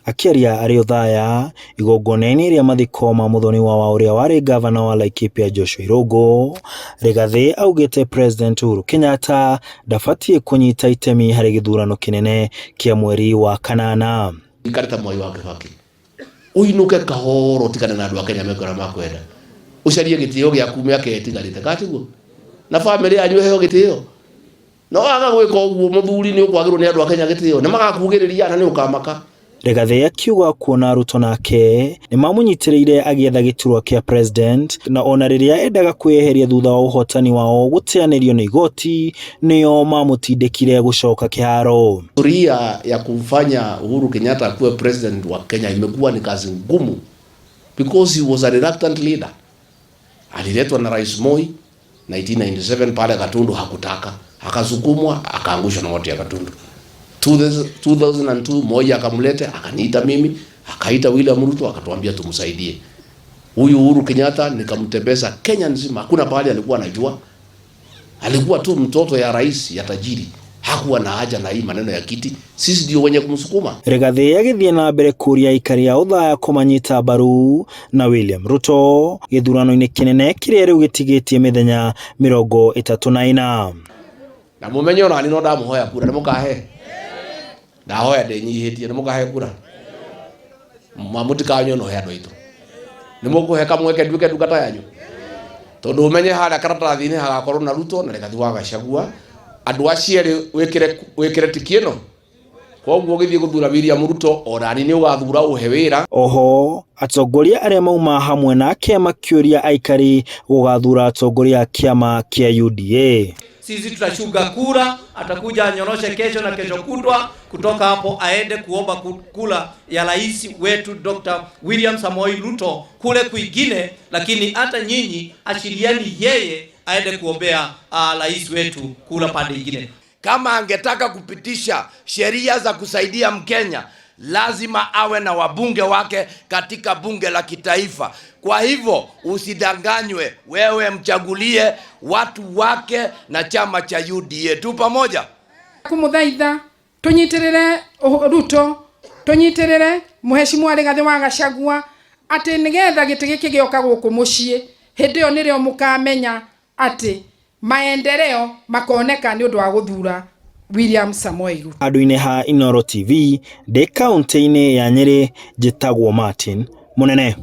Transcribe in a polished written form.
Akĩaria arĩ Othaya igongona-inĩ rĩa mathiko ma mũthoniwa wa ũrĩa warĩ ngavana wa Laikipia Joshua Irũngũ, Rigathĩ augĩte President Uhuru Kenyatta ndabatiĩ kũnyita itemi harĩ gĩthurano kĩnene kĩa mweri wa kanana. Ikare ta Mwai wa Kibaki uinuke kahoro utigane na andu a Kenya meke uria makwenda ucarie gitio giaku miaka itigarite katiguo na family yanyu iheo gitio no waga gwika uguo muthuri ni ukwagirwo ni andu a Kenya gitio ni magakugiriria na ni ukamaka. Rigathĩ akiuga kuona Ruto nake nĩmamũnyitĩrĩire agĩetha gĩturwa kĩa president na ona rĩrĩa endaga kwĩyeheria thutha wa ũhotani wao gũteanĩrio nĩ igoti nĩo mamũtindĩkire gũcoka kĩharo. Historia ya kumfanya Uhuru Kenyatta akuwe president wa Kenya imekuwa ni kazi ngumu because he was a reluctant leader. Aliletwa na Rais Moi 1997 pale Gatundu, hakutaka, akasukumwa, akaangushwa na watu ya Gatundu. 2002 Moi akamlete, akaniita mimi, akaita William Ruto, akatuambia tumsaidie huyu Uhuru Kenyatta. Nikamtembeza Kenya nzima, hakuna pahali alikuwa anajua. Alikuwa tu mtoto ya rais ya tajiri, hakuwa na haja na hii maneno ya kiti. Sisi ndio wenye kumsukuma. Rigathĩ agĩthiĩ na mbere kũria aikari a Othaya kũmanyita mbaru na William Ruto gĩthurano-inĩ kĩnene kĩrĩa rĩu gĩtigĩtie mĩthenya 34. Na mumenye ona ni no ndamuhoya kura nĩ mũkahe, ndahoya ndĩnyihĩtie nĩ mũkahe kura mamũtikanyonohe andũ aitũ nĩ mũkũhe kamweke nduĩke ndungata yanyu tondũ ũmenye harĩa karatathi-inĩ hagakorwo na Ruto na Rigathi wa Gachagua andũ acio erĩ wĩkĩre wĩkĩre tiki ĩno koguo ũgĩthiĩ gũthura William Ruto onani nĩ ũgathura ũhe wĩra. Oho atongoria arĩa mauma hamwe nake makĩũria aikari gũgathura atongoria a kĩama kĩa UDA. Sisi tutachunga kura, atakuja anyoroshe kesho na kesho kutwa. Kutoka hapo aende kuomba kura ya rais wetu Dr. William Samoei Ruto kule kwingine, lakini hata nyinyi achilieni yeye aende kuombea rais wetu kura pande ingine. Kama angetaka kupitisha sheria za kusaidia Mkenya, lazima awe na wabunge wake katika bunge la kitaifa. Kwa hivyo usidanganywe, wewe mchagulie watu wake na chama cha UDA tu pamoja. Kumuthaitha tunyitirire Ruto, tunyitirire Mheshimiwa Rigathi wa Gachagua ati nigetha giti giki gioka guku mucii hindi iyo nirio mukamenya ati maendeleo makoneka ni undu wa guthura William Samoei Ruto. Handũ-inĩ ha Inooro TV ndĩ kaũntĩ-inĩ ya Nyĩrĩ, njĩtagwo Martin Mũnene.